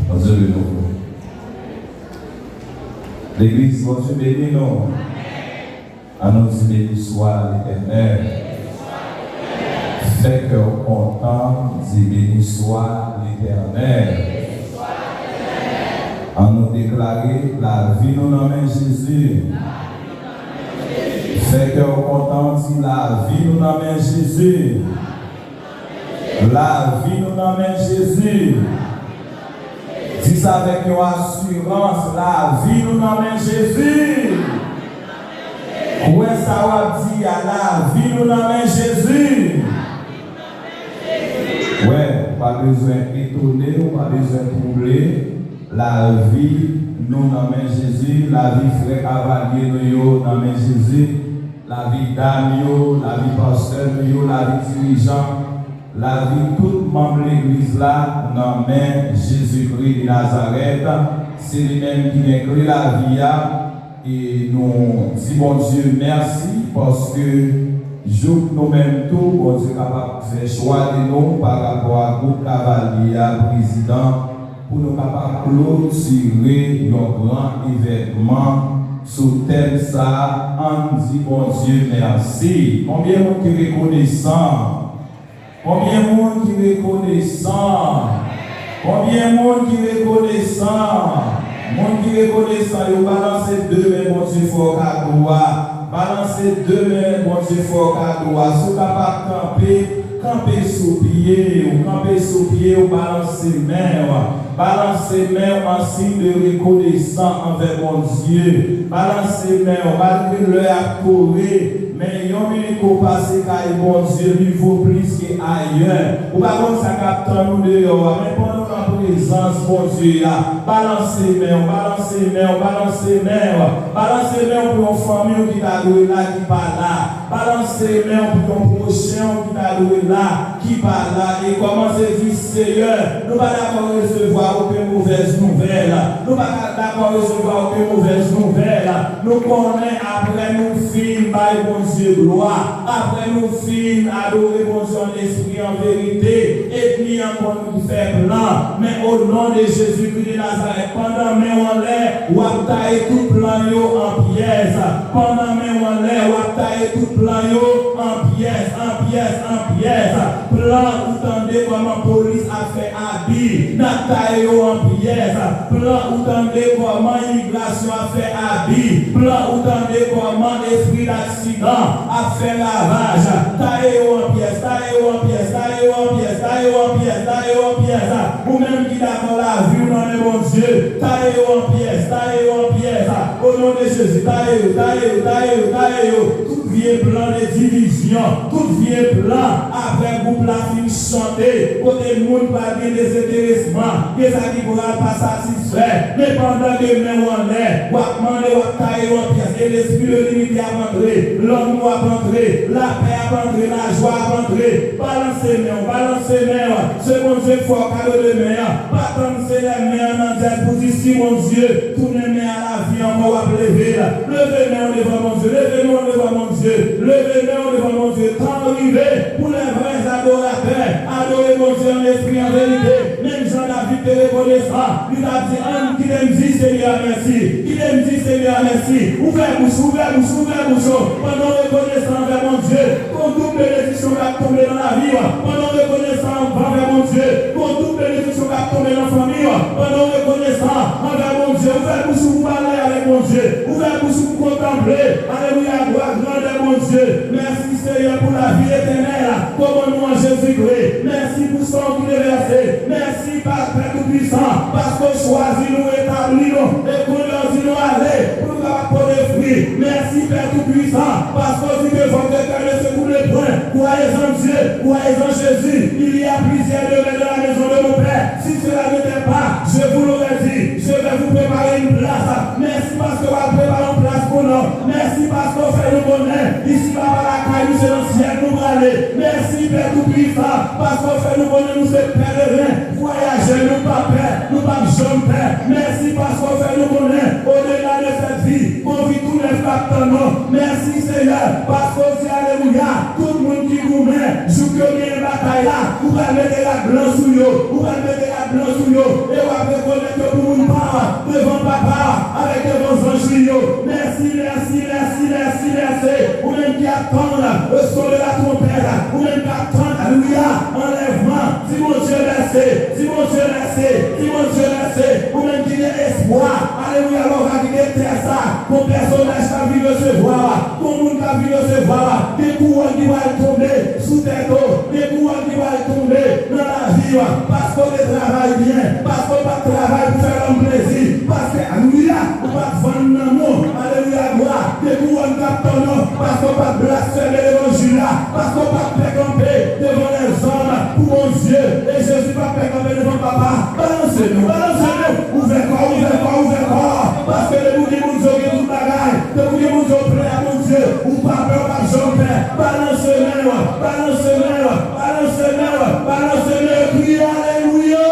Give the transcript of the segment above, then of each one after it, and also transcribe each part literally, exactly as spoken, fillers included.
Bondye beni nou. Legliz, Bondye beni nou. Ann nou di, beni swa Letènèl. Fè kè w kontan, di, beni swa Letènèl. Ann nou deklare, lavi nou nan men Jezi. Fè kè w kontan, di, lavi nou nan men Jezi. Lavi nou nan men Jezi. Di sa avèk yon asirans, lavi nou nan men Jezi. Kwè sa w ap di a, lavi nou nan men Jezi. Wè, ou pa bezwen etone, ou pa bezwen twouble. Lavi nou nan men Jezi, lavi frè kavalye nou yo nan men Jezi, lavi dam yo, lavi pastè nou yo, lavi dirijan, lavi tout manm legliz la nan men Jezikri de Nazarèt. Se li menm ki gen kle lavi a. E nou di Bondye mèsi paske jouk nou menm tou, Bondye kapab fè chwa de nou pa rapò a gwoup kavalye a, prezidan, pou nou kapab klotire yon gran evènman sou tèm sa a, ann di Bondye mèsi. Konbyen moun ki rekonesan? Konbyen moun ki rekonesan? Konbyen moun ki rekonesan? Moun ki rekonesan yo, balanse de men, Bondye fè w kado a. Balanse de men, Bondye fè w kado a. Si w kapab kanpe, kanpe sou pye w, kanpe sou pye w, balanse men w. Balanse men w an siy de rekonesan anvè Bondye. Balanse men w, malgre lè ap kore, men yon minit ke w pase kay Bondye, li vo plis ke ayè. Ou pa konn sa k ap tann ou deyò a, men pandan w nan prezans Bondye a, balanse men w, balanse men w, balanse men w. Balanse men w pou yon fanmi w ki ta dwe la, ki pa la. Balanse men w pou yon pwochen w ki ta dwe la, ki pa la. E kòmanse di, Seyè, nou pa dakò resevwa okenn movèz nouvèl. Nou pa dakò resevwa okenn movèz nouvèl. Nou konnen apre nou fin bay Bondye glwa, apre nou fin adore Bondye an espri, an verite, ènmi an konn fè plan. Men o non de Jezikri de Nazarèt, pandan men w anlè, w ap taye tout plan yo an pyès. Pandan men w anlè, w ap taye tout plan yo an pyès, an pyès, an pyès. Plan ou tande kòman polis ap fè abi, n ap taye yo an pyès. Plan ou tande kòman imigrasyon ap fè abi. Plan ou tande kòman espri daksidan ap fè ravaj. Taye yo an pyès, taye yo an pyès, taye yo an pyès, taye yo an pyès, taye yo an pyès. Ou menm ki dakò lavi w nan men Bondye, taye yo an pyès, taye yo an pyès. O non de Jezi, taye yo, taye yo, taye yo, taye yo. Tout vye plan de divizyon, tout vye plan apre gwoup la fin chante, kote moun pral gen dezenteresman, gen sa ki pral pa satisfè. Men pandan ke men w anlè, w ap mande, w ap taye yo an pyès, e lespri de linite ap antre, lanmou ap antre, lapè ap antre, lajwa ap antre. Balanse men w, balanse men w. Se Bondye k fè w kado de men an. Pa tann se lè men an nan dyèz pou di, si Bondye tounen men a lavi ankò, w ap leve l. Leve men w devan Bondye, leve men w devan Bondye, leve men w devan Bondye. Tan an rive pou lè vrè adoratè adore Bondye an espri, an verite. Menm jan David te rekonesan, li t ap di, ann, kite m di Senyè a mèsi, kite m di Senyè a mèsi. Ouvè bouch ou, ouvè bouch ou, ouvè bouch ou, pandan w rekonesan anvè Bondye. Gon doub benediksyon k ap tonbe nan lavi w, pandan w rekonesan anvè Bondye. Gon doub benediksyon k ap tonbe nan fanmi w, pandan w rekonesan anvè Bondye. Ouvè bouch ou pou pale avèk Bondye. Ouvè bouch ou pou kontanple, alelouya, glwa, grandè Bondye. Mèsi, Seyè, pou lavi etènèl. Kouwòn nou an Jezikri. Mèsi pou san w ki te vèse. Mèsi, Pè Toupisan, paske w chwazi nou, etabli nou, e kounye a w di nou ale pou nou kapab pote fwi. Mèsi, Pè Toupisan, paske w di que votre cœur ne se trouble point. Croyez en Dieu, croyez en Jésus. Il y a plusieurs demeures dans la maison de mon Père. Si cela n'était pas, je vous l'aurais dit, je vais vous préparer une place. Mèsi paske w al prepare yon plas pou nou. Mèsi paske w fè nou konnen isipa pa lakay nou, se nan syèl nou prale. Mèsi, Pè Toupisan, paske w fè nou konnen nou se pèleren, vwayajè, nou pa pè, nou p ap janm pè. Mèsi paske w fè nou konnen, au-delà de cette vie, gon vi tou nèf k ap tann nou. Mèsi, Seyè, paske w di, alelouya, tout moun ki goumen, jouk yo genyen batay la, ou pral mete rad blan sou yo, ou pral mete rad blan sou yo, e w ap rekonesan. Di Bondye mèsi, di Bondye mèsi. Ou menm ki gen espwa, alelouya, lè w ka kite tè sa, gon pèsonaj k ap vin resevwa w, gon moun k ap vin resevwa w, gen kouwòn ki pral tonbe sou tèt ou, gen kouwòn ki pral tonbe nan lavi w, paske w te travay byen, paske w pa t travay pou fè lòm plezi, paske, alelouya, ou pa t vann nanm ou, alelouya, glwa, gen kouwòn k ap tann ou, paske w pa t blasfeme levanjil la, paske w pa t pè kanpe devan lèzòm pou Bondye, e Jezi pa t pè kanpe devan Papa. Balanse nou, balanse nou, ouvè kò, ouvè kò, ouvè kò, paske depi w gen Bondye, w gen tout bagay, depi w gen Bondye, w plen a Bondye, ou pa pè, w p ap janm pè. Balanse men w, balanse men w, balanse men w, balanse men w, kriye alelouya!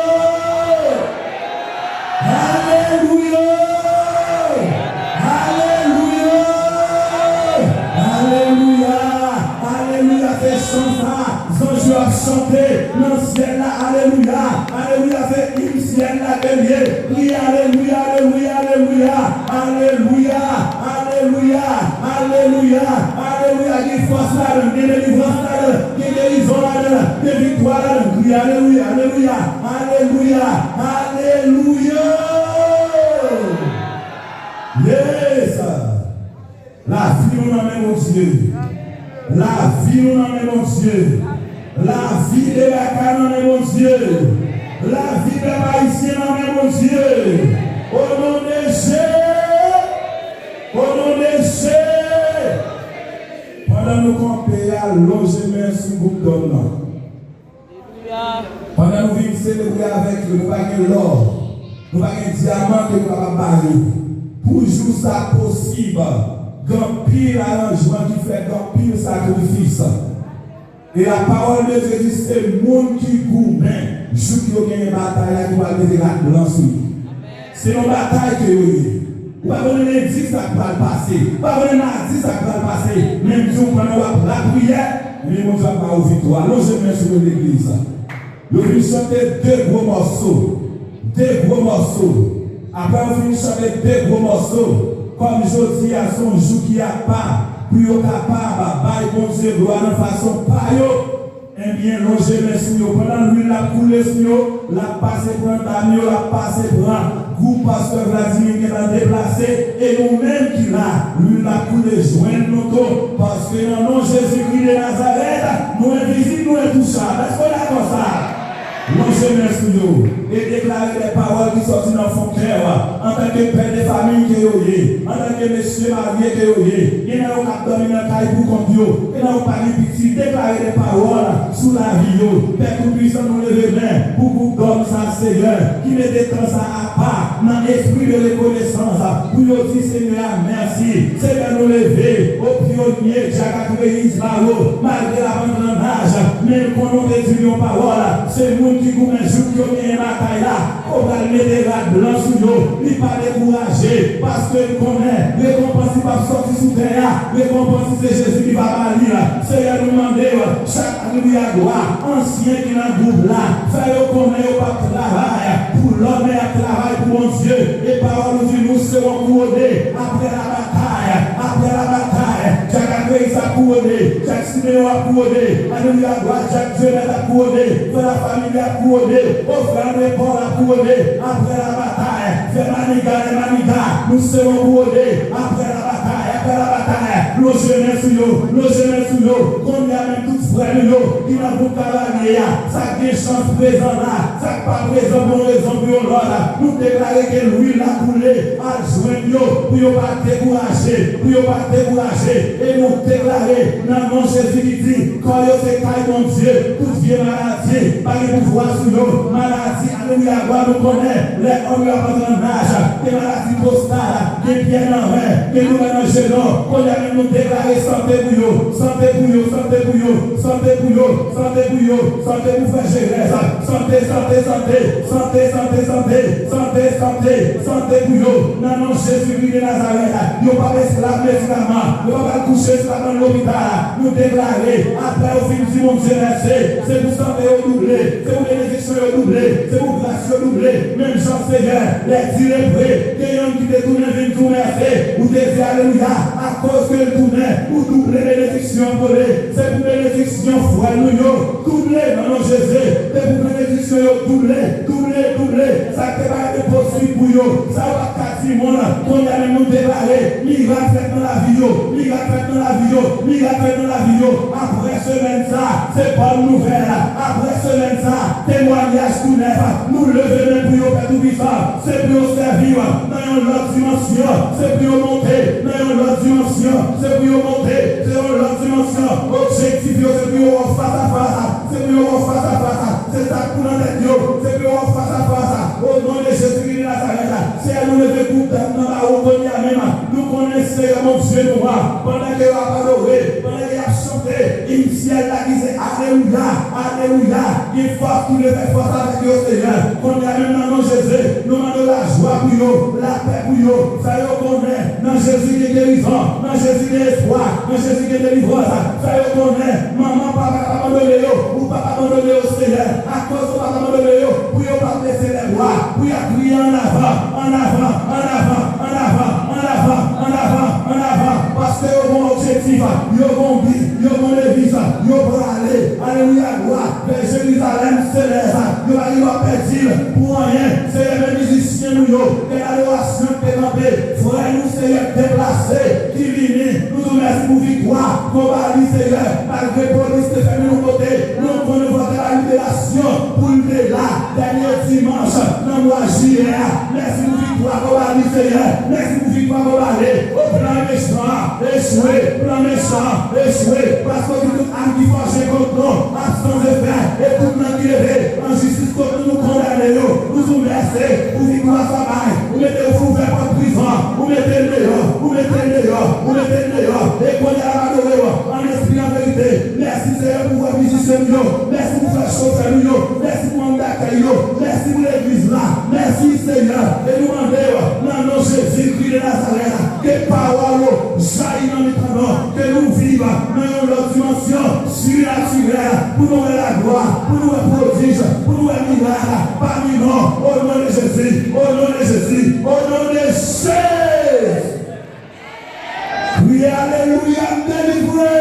Alelouya! Alelouya! Alelouya! Alelouya! Se chan sa zanj yo ap chante nan syèl la. Alelouya! Alelouya! Se im syèl la ke l ye. Kriye alelouya, alelouya, alelouya! Alelouya! Alelouya! Alelouya! Alelouya! Gen fòs ladan, gen delivrans ladan, gen gerizon ladan, gen viktwa ladan. Kriye alelouya, alelouya, alelouya, alelouya! Yes! Lavi nou nan men Bondye. Lavi nou nan men Bondye. Lavi Erika nan men Bondye. Lavi pèp ayisyen nan men Bondye. O non de Jezi. O non de Jezi. Pandan nou kanpe a, lonje men sou gwoup dòm nan. Pandan nou vin selebre avèk yo, nou pa gen lò, nou pa gen dyaman ke nou kapab ba yo. Pou jou sa posib, gen anpil aranjman ki fèt, gen anpil sakrifis. E la pawòl de Dye di, se moun ki goumen jouk yo genyen batay la ki pral mete rad blan sou yo. Se yon batay ke yo ye. Ou pa konnen lendi sa k pral pase. Ou pa konnen madi sa k pral pase. Men m di w, pandan w ap lapriyè, ebyen, Bondye ap ba ou viktwa. Lonje men sou yo, legliz. Yo vin chante de gwo mòso. De gwo mòso. Apre yo fin chante de gwo mòso, kòm jodi a se yon jou ki apa, pou yo kapab bay Bondye glwa nan fason pa yo, ebyen, lonje men sou yo. Pandan lwil la ap koule sou yo, l ap pase pran dam yo, l ap pase pran gwoup pastè Vladimir gentan deplase, e nou menm ki la, lwil la ap koule jwenn nou tou, paske nan non Jezikri de Nazarèt, nou envizib, nou entouchab. Èske w dakò sa? Lonje men sou yo e deklare de pawòl ki sòti nan fon kè w. Antanke pè de fanmi ke yo ye, antanke mesye marye ke yo ye, gen nan yo k ap dòmi nan kay pou kont yo, gen nan yo k pa gen pitit, deklare de pawòl sou lavi yo. Pè Toupisan, nou leve men pou gwoup dòm sa, Seyè, ki mete tan sa apa nan espri de rekonesans pou yo di Senyè a mèsi. Senyè, nou leve, o pyonye, Dyak ak Reyis Maro, malgre l ap antre an aj, men l konnen w te di l yon pawòl, se moun ki goumen jouk yo genyen batay la. Ou pral mete rad blan sou yo, li pa dekouraje, paske l konnen rekonpans li p ap sòti sou tè a, rekonpans li se Jezi ki va ba li. Seyè, nou mande w, chak, alelouya, glwa, ansyen ki nan gwoup la, fè yo konnen yo p ap travay pou lòm, men y ap travay pou Bondye. E pawòl ou di nou se yon kouwone apre labatay, apre labatay, Dyak ak Reyis ap kouwone, Dyak Simeyon ap kouwone, alelouya, glwa, Dyak Dieunette ap kouwone, frè Lafamilye ap kouwone, o frè André Paul ap kouwone, apre labatay, frè Maniga, lè Maniga, nou se yon kouwone, apre labatay, apre labatay, lonje men sou yo, lonje men sou yo, kounye a menm tout frè nou yo, ki nan gwoup kavalye a, sa k gen chans prezan la, sa k pa prezan pou yon rezon, pou yon lòt, nou deklare ke lwil la koule, al jwenn yo, pou yo pa dekouraje, pou yo pa dekouraje. E nou deklare, nan non Jezi ki di, kò yo se kay Bondye, tout vye maladi pa gen pouvwa sou yo. Maladi, alelouya, glwa, nou konnen, lè òm yo ap antre an aj, gen maladi pwostat, gen pyè nan ren, gen doulè nan jenon. Kounye a menm nou deklare sante pou yo, sante pou yo, sante pou yo, sante pou yo, sante pou yo, sante pou frè Jerez. Sante, sante, sante, sante pou yo. Nan non Jezikri de Nazarèt, yo p ap esklav medikaman, yo p ap al kouche esklav nan lopital. Nou deklare, apre yo fin di Bondye mèsi, se pou sante yo double, se pou benediksyon Yo double, se pou gras yo double. Menm jan, Seyè, lè di lepre, gen yonn ki te tounen vin di w mèsi, ou te di alelouya, akoz ke l tounen, ou double benediksyon pou li. Se pou benediksyon frè nou yo double nan non Jezi. Se pou benediksyon yo double, double, double. Sa k te parèt enposib pou yo, sa yo pa t ka di moun, kounye a menm nou deklare, mirak fèt nan lavi yo, mirak fèt nan lavi yo, mirak fèt nan lavi yo. Apre semèn sa, se bòn nouvèl. Apre semèn sa, temwayaj tou nèf. Nou leve men pou yo, Pè Toupisan. Se pou yo sèvi w nan yon lòt dimansyon. Se pou yo monte nan yon lòt dimansyon. Se pou yo monte nan yon lòt dimansyon. Objektif yo, se pou yo wè w fas a fas. Se pou yo wè w fas a fas. Se sa k pou nan tèt yo. Se pou yo wè w fas a fas. O non de Jezi ki de Nazarèt, Seyè, nou leve group dam nan ba ou kounye a menm. Nou konnen, Seyè, Bondye nou an, pandan ke y ap adore, pandan ke y ap chante, im syèl la ki se alelouya, alelouya, gen fòs ki leve fòs avèk yo, Seyè. Kounye a menm nan non Jezi, nou mande w lajwa pou yo, lapè pou yo, fè yo konnen nan Jezi gen gerizon, nan Jezi gen espwa, nan Jezi gen delivrans. Fè yo konnen manman, papa k ap abandone yo, ou p ap abandone yo, Seyè. Akoz ou p ap abandone yo, pou yo pa bese lèbra, pou y ap kriye annavan, annavan, annavan, annavan, paske yo gon objektif, yo gon bi, yo gon deviz, yo prale, alelouya, glwa, vè Jerizalèm selès. Yo pa gen dwa pèdi l pou anyen. Seyè, men mizisyen nou yo, kè adorasyon k te kanpe, frè nou, Seyè, k deplase, ki vini, nou di w mèsi pou viktwa ke w ba li, Seyè. Malgre polis te fèmen yon kote, nou konnen w te ba li liberasyon pou l te la dènye dimanch nan mwa jiyè a. Mèsi pou viktwa ke w ba li, Seyè. Mèsi pou viktwa ke w ba li. O plan mechan an echwe, plan mechan an echwe, paske w di tout am ki fòje kont nou ap san efè, e tout men ki leve an jistis kont nou, nou kondane yo. Nou di w mèsi pou viktwa sa bay. Ou mete, ou ouvè pòt prizon an, ou mete l deyò, ou mete l deyò, ou mete l deyò. E kounye a n ap adore w an espri, an verite. Mèsi, Seyè, pou vwa mizisyen nou yo. Mèsi pou frè chofè nou yo. Mèsi pou manm dakèy yo. Mèsi pou legliz la. Mèsi, Seyè. E nou mande w nan non Jezi Kris de Nazarèt, ke pawòl ou jayi nan mitan nou, ke nou viv nan yon lòt dimansyon sinatirèl, pou nou wè laglwa, pou nou wè pwodij, pou nou wè mirak pami nou, o non de Jezi, o non de Jezi, o non de Jezi. Kriye alelouya, m delivre.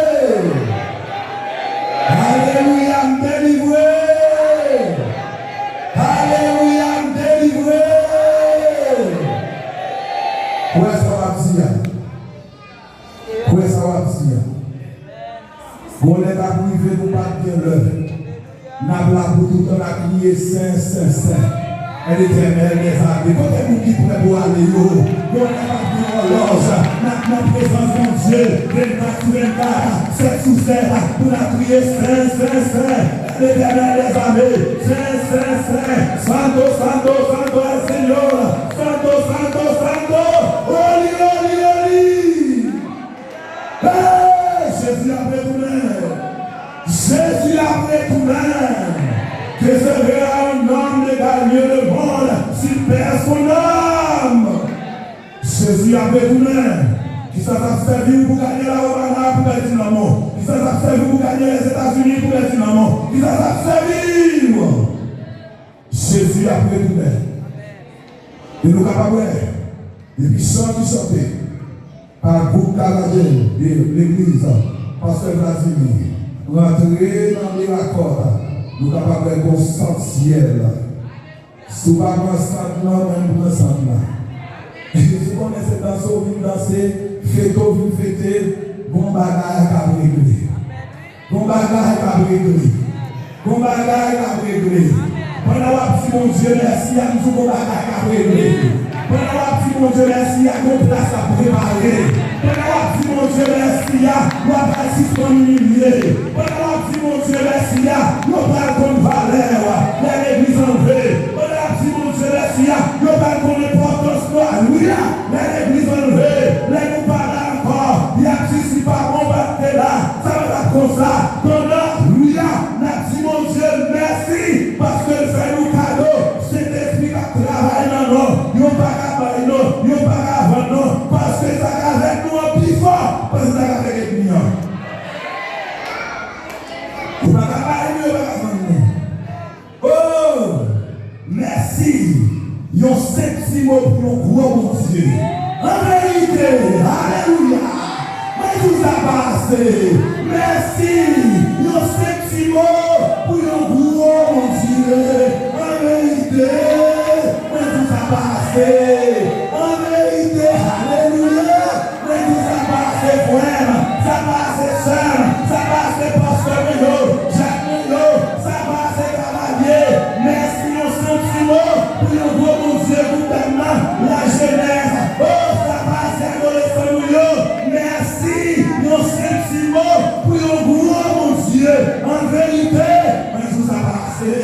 Alelouya, m delivre. Alelouya, m delivre. Kwè sa w ap di a. Kwè sa w ap di a. Gon lè k ap rive nou p ap gen lè. N ap la pou toutan n ap kriye sen, sen, sen. Letènèl dèzame. Kote moun ki prè pou ale yo? Yo n ap ap gen òlòj. N ap nan prezans Bondye vennkat sou vennkat, sèt sou sèt, pou n ap kriye sen, sen, sen. Letènèl dèzame. Sen, sen, sen. Santo, santo, santo el Señor. Santo, santo, santo. Oli, oli, oli. Hey, Jezi ap retounen. Jezi ap retounen. Que se verra un homme de gagner le monde si perd son âme. Jezi ap retounen. Kisa sa ap sèvi w pou ganye la Romana pou pèdi nanm ou? Kisa sa ap sèvi w pou ganye Lèzetazini pou pèdi nanm ou? Kisa sa ap sèvi w? Jezi ap retounen. E nou kapab wè, depi chan ki chante pa gwoup Kavadjèl de legliz Pastè Vladimir, rantre nan Mirakòt, nou kapab wè gon sant syèl. Si w pa pran sant lan, mwen m pran sant la. Jezi konnen se danse w vin danse, fete w vin fete, gon bagay k ap regle. Gon bagay k ap regle. Gon bagay k ap regle. Pandan w ap di Bondye mèsi a, m di w gon bagay k ap regle. Pandan w ap di Bondye mèsi a, gon plas ap prepare. Pandan w ap di Bondye mèsi a, w ap al sispann imilye. Pandan w ap di Bondye mèsi a, yo pral konn valè w. Lè legliz anlve. Pandan w ap di Bondye mèsi a, yo pral konn enpòtans nou a. Wi a, lè legliz anlve, lè nou pa la ankò, y ap di si pa bon pa t te la, sa pa t ap konsa. Pandan, wi a, n ap di Bondye mèsi, paske l fè nou kado Sentespri k ap travay nan nou. Yo pa ka bay nou, yo pa ka vann nou, paske sa k avèk nou an pi fò pase sa k avèk ènmi an. Yo pa ka bay nou, yo pa ka vann nou. Mèsi, yon senp ti mo pou yon gwo Bondye. An verite, alelouya, mwen di w sa pa ase. Mèsi, yon senp ti mo pou yon gwo Bondye. An verite, mwen di w sa pa ase. An verite, alelouya. Mwen di sa pa ase frè m, sa pa ase sè m, sa pa ase pastè mwen yo, dyak mwen yo, sa pa ase kavalye. Mèsi yon senp ti mo pou yon gwo Bondye pou pèp nan lajenès. O, sa pa ase adolesan nou yo. Mèsi yon senp ti mo pou yon gwo Bondye. An verite, mwen di sa pa ase,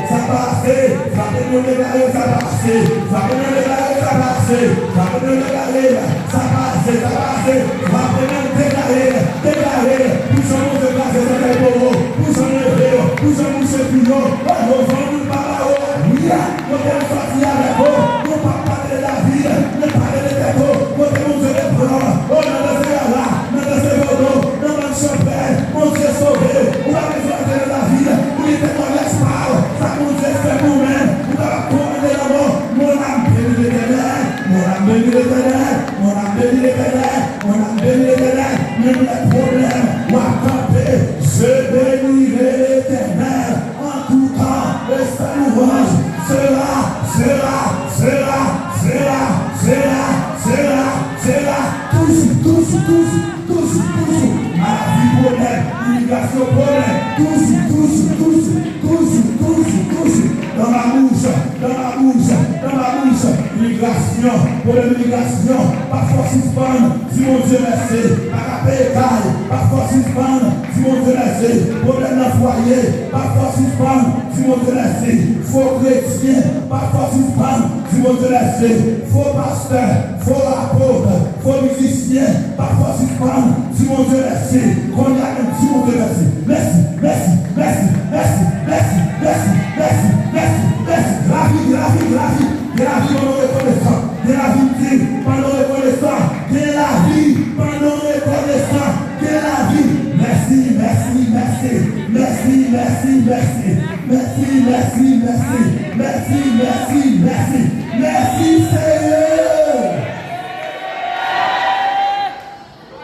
sa pa ase. Frape men w deklare sa pa ase. Frape men w deklare sa pa ase. Frape men w deklare sa pa ase, sa pa ase. Frape men w deklare, deklare. Pou jan Bondye kraze zòtèy pou ou, pou jan leve yo, pou jan bouche fi yo. Yo vann moun pa ba yo lavi a. Kote m sòti avèk ou, nou p ap pale de lavi, men pale de tèt ou. Kote Bondye te pran, o nan danse rara, nan danse vodou, nan bann chanpè, Bondye sove. Ou pa bezwen antre nan lavi pou li temwanyaj pa w. Sa Bondye fè pou ou menm, ou kapab kòmande lanmò. Mon âme bénit l'Éternel, mon âme bénit l'Éternel, mon âme bénit l'Éternel, mon âme bénit l'Éternel. Menm lè pwoblèm, w ap kanpe, je bénirai l'Éternel en tout temps, et sa louanj sera, sera, sera, sera, sera, sera, sera, toujou, toujou, toujou, toujou, toujou. Maladi, pwoblèm, imigrasyon, pwoblèm, toujou, toujou, toujou, toujou, toujou, toujou. Dans ma bouche, dans ma bouche, dans ma bouche. Imigrasyon, pwoblèm imigrasyon, pa fè w sispann di Bondye mèsi. Pa ka peye kay, pa fè w sispann di Bondye mèsi. Pwoblèm nan fwaye, pa fè w sispann di Bondye mèsi. Fo kretyen, pa fè w sispann di Bondye mèsi. Fo pastè, fo apot, fo mizisyen, pa fè w sispann di Bondye mèsi. Kounye a menm, di Bondye mèsi. Mèsi, mèsi, mèsi, mèsi, mèsi, mèsi, mèsi, mèsi, mèsi, mèsi. Lavi, lavi, lavi. Gen lavi pandan w rekonesan. Gen lavi m di, pandan w rekonesan. Gen lavi pandan w rekonesan. Gen lavi. Mèsi, mèsi, mèsi. Mèsi, mèsi, mèsi. Mèsi, mèsi, mèsi. Mèsi, mèsi, mèsi. Mèsi, Seyè.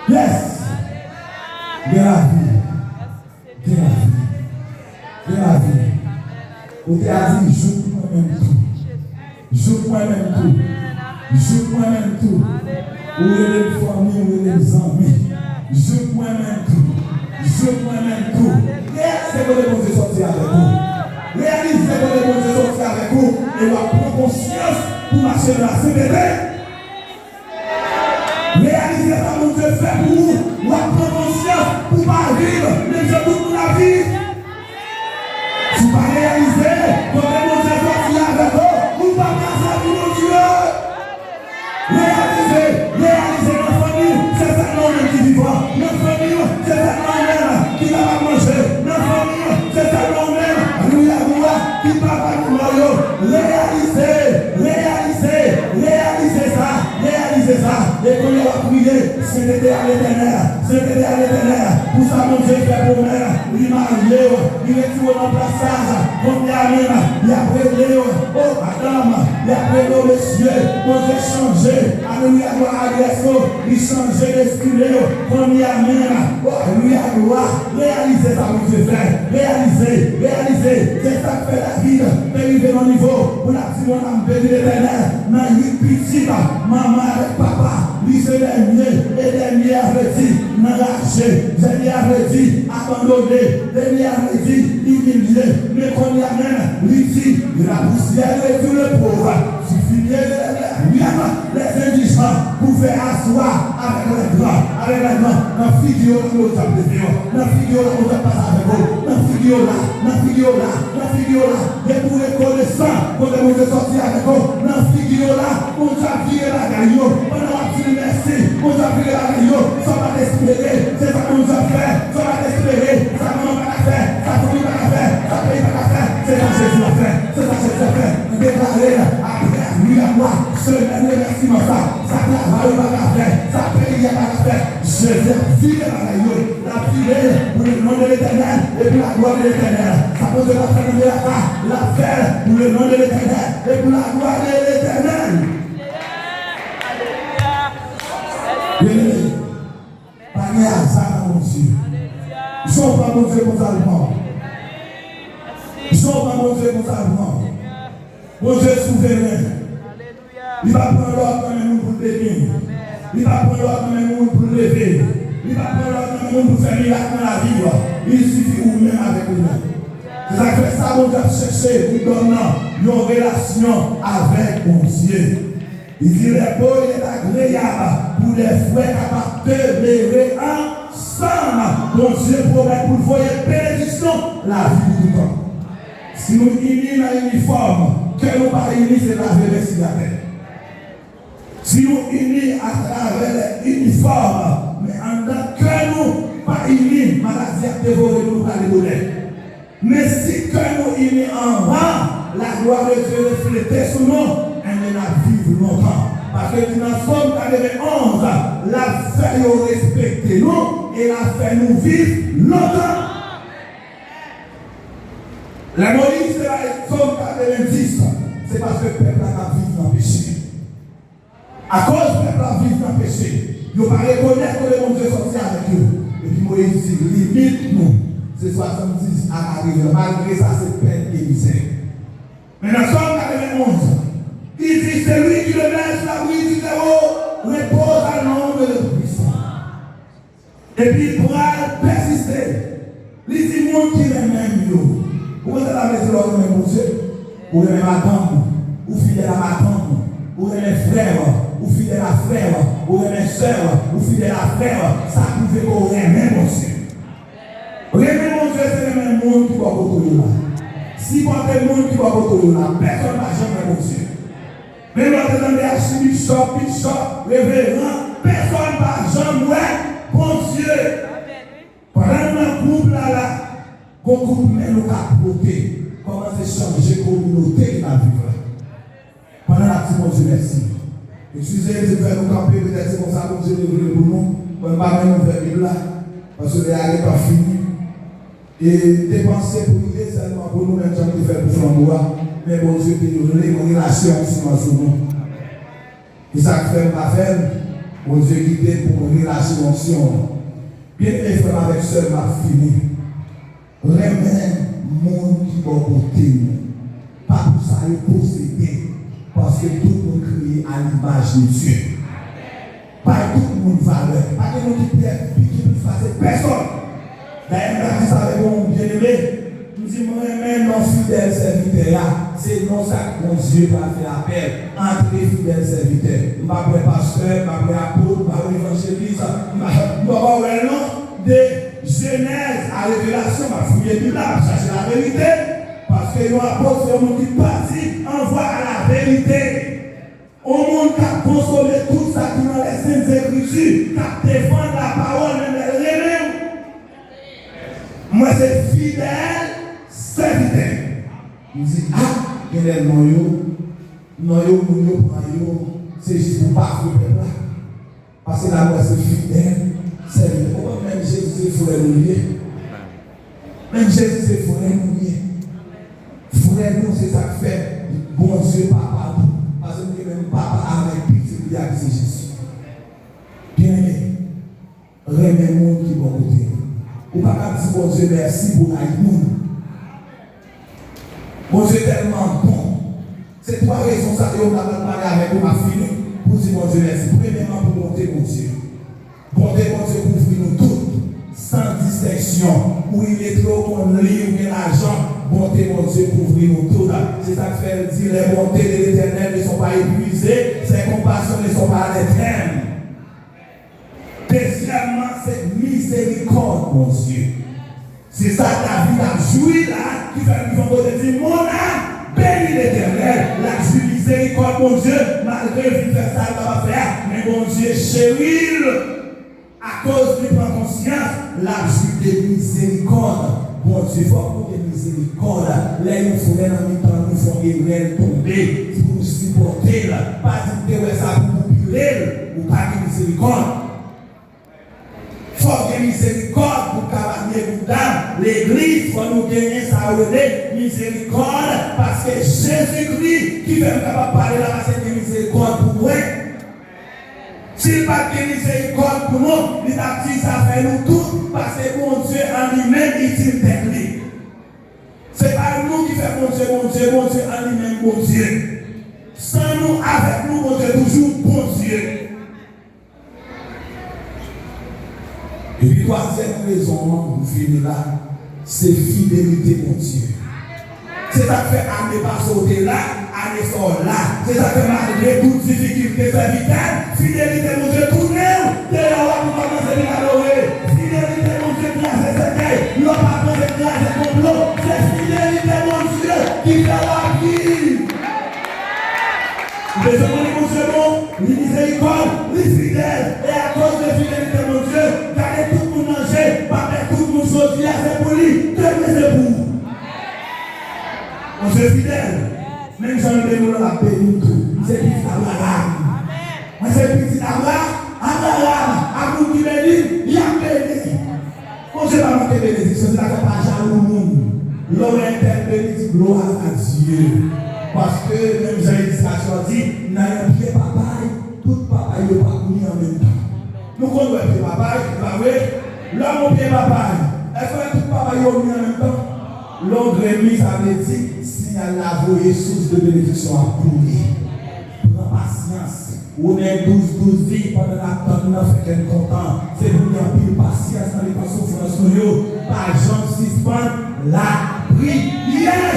Yes. Gen lavi. Gen lavi. Gen lavi. Ou te a di, jouk mwen menm tou. Jouk mwen menm tou. Jouk mwen menm tou. Ou rele m fanmi, ou rele m zanmi. Jouk mwen menm tou. Jouk mwen menm tou. Reyalize kote Bondye sòti avèk ou. Reyalize kote Bondye sòti avèk ou. E w ap pran konsyans pou mache nan lasentete. Reyalize sa Bondye fè pou ou, w ap pran konsyans pou w pa viv menm jan tout moun ap viv. Si w pa reyalize kote Bondye sòti avèk ou, ou p ap ka sèvi Bondye. Reyalize, reyalize nan fanmi w, se sèlman ou menm ki vivan. Nan fanmi w, se sèlman ou menm ki kapab manje. Nan fanmi w, se sèlman ou menm, alelouya, glwa, ki papa nou mò yo. Reyalize, reyalize, reyalize sa. Reyalize sa, e kounye a w ap kriye, sentete a Letènèl, sentete a Letènèl, pou sa Bondye fè pou ou menm, li marye w, li retire w nan plas sa, kounye a menm, y ap rele w, o madanm, y ap rele w mesye, Bondye chanje, alelouya, glwa, adrès ou, li chanje destine w, kounye a menm, o alelouya, glwa, reyalize sa Bondye fè, reyalize, reyalize, se sa k fè David te rive nan nivo pou l ap Mon âme bénit l'Éternel, nan uit pitit, manman avèk papa, li se dènye, e dènye a vle di nan raje, dènye a vle di abandone, dènye a vle di imilye. Men kounye a menm, li di, la poussière réduit le pauvre, du fumier de la terre, les indigents, pou fè aswa avèk lè gran, avèk lè gran, nan figi w la Bondye ap leve w, nan figi w la Bondye ap pase avèk ou, nan figi w la, nan figi w la, nan figi w la. Depi w rekonesan kote Bondye sòti avèk ou, nan figi yo la, Bondye ap vire bagay yo. Pandan w ap di li mèsi, Bondye ap vire bagay yo. Sa w pa t espere, se sa Bondye ap fè. Sa w pa t espere, sa manman pa ka fè, sa fanmi pa ka fè, sa peyi pa ka fè, se sa Jezi ap fè. Se sa Jezi ap fè. Nou deklare, apre wi ak mwa, semèn remèsiman sa, Sa travay ou pa ka fè, sa peyi a pa ka fè, Jezi ap vire bagay yo. L ap vire pou le non de Letènèl e pou laglwa de Letènèl. Sa Bondye pa fè nan mirak la, l ap fè l pou le non de Letènèl e pou laglwa de Letènèl. Byeneme, pa gen aza nan Bondye. Jan w pran Bondye konsa l pran w. Jan w pran Bondye konsa l pran w. Bondye souveren. Li pa pran lòd nan men moun pou l beni w. Li pa pran lòd nan men moun pou l leve w. Li pa pran lòd nan men moun pou l fè mirak nan lavi w. Il sifi ou menm avèk ou menm. Se sa k fè sa Bondye ap chèche pou dòm nan, yon relasyon avèk Bondye. Li di, les beaux, il est agréable pour des frères capables de demeurer ensemble. Bondye pwomèt pou l voye benediksyon lavi pou toutan. Si nou ini nan inifòm, kè nou pa ini, se lave men siy atè. Si nou ini atravè lè inifòm, men anndan kè nou pa ini, maladi ap devore nou, nou prale bonè. Men si kè nou ini anvan, laglwa de Dye reflete sou nou, enben n ap viv lontan. Paske li di nan Sòm katrevenn onz, l ap fè yo respekte nou e l ap fè nou viv lontan. Lè Moyiz te bay Sòm katrevenndis, se paske pèp la t ap viv nan peche. Akoz pèp la viv nan peche, yo pa rekonèt kote Bondye sòti avèk yo. Epi Moyiz di, limit nou, se swasanndiz a katreven an. Malgre sa, se pèn e mizè. Men nan Sòm katrevenn onz, li di, celui qui demeure sous l'abri du Très-Haut repose à l'ombre du Tout-Puissant. Epi l pral pèsiste. Li di, moun ki renmen m yo. Ou konn sa sa vle di lè w renmen Bondye? Ou renmen madanm ou, ou fidèl a madanm ou. Ou renmen frè w, ou fidèl a frè w. Ou renmen sè w, ou fidèl a frè w. Sa pwouve ke w renmen Bondye. Renmen Bondye se renmen moun ki bò kote w yo la. Sipòte moun ki bò kote w yo la. Pèsonn pa janm wè Bondye. Menm lè w te tande achibishòp, bishòp, reveran, pèsonn pa janm wè Bondye. Pandan n nan gwoup la la, gon gwoup men nou ka pote, kòmanse chanje kominote ke n ap viv la. Pandan n ap di Bondye mèsi. Eskize m, se fè nou kanpe, petèt se konsa Bondye te vle pou nou. Mwen m pa menm ouvè Bib la, paske lè a gentan fini. E m te panse priye sèlman pou nou, menm jan m te fè l pou flanbo a, men Bondye te vle mwen relache onksyon an sou nou. E sa k fè m pa fè l, Bondye kite m pou mwen relache onksyon an. Byeneme, frè m avèk sè m, m ap fini. Renmen moun ki bò kote nou. Pa pou sa yo posede, paske tout moun kreye a limaj de Dye. Bay tout moun valè. Pa gen moun ki pi, ki plis pase pèsonn. Dayè, m t ap di sa avèk yon byeneme. M di, m renmen non fidèl sèvitè a. Se non sa k Bondye pral fè apèl. Antre, fidèl sèvitè. M p ap wè pastè, m p ap wè apot, m p ap wè evanjelis, m p ap, m p ap wè l non. De Jenèz a Revelasyon, m ap fouye Bib la, m ap chache laverite. Paske yon apot se yon moun ki pati en voie à la vérité. Yon moun k ap konsome tout sa ki nan les Saintes Écritures, k ap defann lapawòl, menm lè l renmen w. Mwen se fidèl sèvitè. M di, a, genlè non yo, non yo, moun yo pran yo, se jis pou bafwe pèp la. Paske la nou wè se fidèl sèvitè. Ou konn menm Jezi se frè nou li ye. Menm Jezi se frè nou li ye. Frè nou se sa k fè Bondye papa nou. Paske nou gen menm papa avèk pitit li a ki se Jezi. Byeneme, renmen moun ki bò kote w. Ou pa ka di Bondye mèsi pou rayi moun. Bondye tèlman bon. Se twa rezon sa yo m ta pral pale avèk ou, m ap fini, pou di Bondye mèsi. Premyèman, pou bonte Bondye. Bonte Bondye kouvri nou tout, san distenksyon. Ou iletre, ou konn li, ou gen lajan, bonte Bondye kouvri nou tout. Se sa k fè l di, les bontés de l'Éternel ne sont pas épuisées, ses compassions ne sont pas à l'éternel. Dezyèmman, se mizerikòd Bondye. Se sa David ap jwi la, ki fè l rive yon kote di, mon âme bénit l'Éternel. L ap jwi mizerikòd Bondye, malgre l fin fè sa l pa t ap fè a, men Bondye cheri l. Akoz li pran konsyans, l ap jwi de mizerikòd Bondye. Fòk nou gen mizerikòd. Lè yon frè nan mitan nou fè yon erè, l tonbe, pou nou sipòte l. Pa di m te wè sa pou, pou pi Ou pa gen mizerikòd. Fò w gen mizerikòd pou w kapab leve bouda w. Legliz, fò nou genyen sa yo rele mizerikòd, paske Jezikri ki fè m kapab pale la, paske l gen mizerikòd pou mwen. Si l pa t gen mizerikòd pou nou, li t ap di zafè nou tout, paske Bondye an li menm, li di l tèt li. Se pa nou ki fè Bondye, Bondye, Bondye an li menm, Bondye. San nou, avèk nou, Bondye toujou Bondye. Epi twazyèm rezon an, m fini la, se fidelite Bondye. Se sa k fè ane pase w te la, ane sa w la. Se sa k fè malgre tout difikilte, sèvitè, fidelite Bondye tounen w deyò a pou kòmanse vin adore. Fidelite Bondye kraze sèkèy, lè w pa panse kraze konplo. Se fidelite Bondye ki fè w ap viv. Ou bezwen konnen Bondye bon, li mizerikòd, li fidèl. E akoz de fidelite Bondye, gade tout moun nan je, pa pè tout moun jodi a, se pou li, demen se pou ou. Bondye fidèl. Menm jan l beni w la, l ap beni w tou. M se pitit Abraram. Mwen se pitit Abra-, Abraram. Ak moun ki beni, y ap beni. Bondye pa manke benediksyon, se sa k fè pa jalou moun. Lè w wè entèl beni, di glwa a Dye. Paske, menm jan ilistrasyon an di, nan yon pye papay, tout papay yo pa pou li an menm tan. Nou konn wè pye papay, se pa vre? Lè w wè yon pye papay, èske w wè tout papay yo mi an menm tan? Lè yon grenn mi, sa vle di siyal la voye, sous de benediksyon ap koule. Pran pasyans. Women douz douz di, pandan n ap tann nan, fè kè n kontan. Se pou gen anpil pasyans nan mitan soufrans nou yo. Pa janm sispann lapriyè.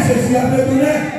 Jezi ap retounen.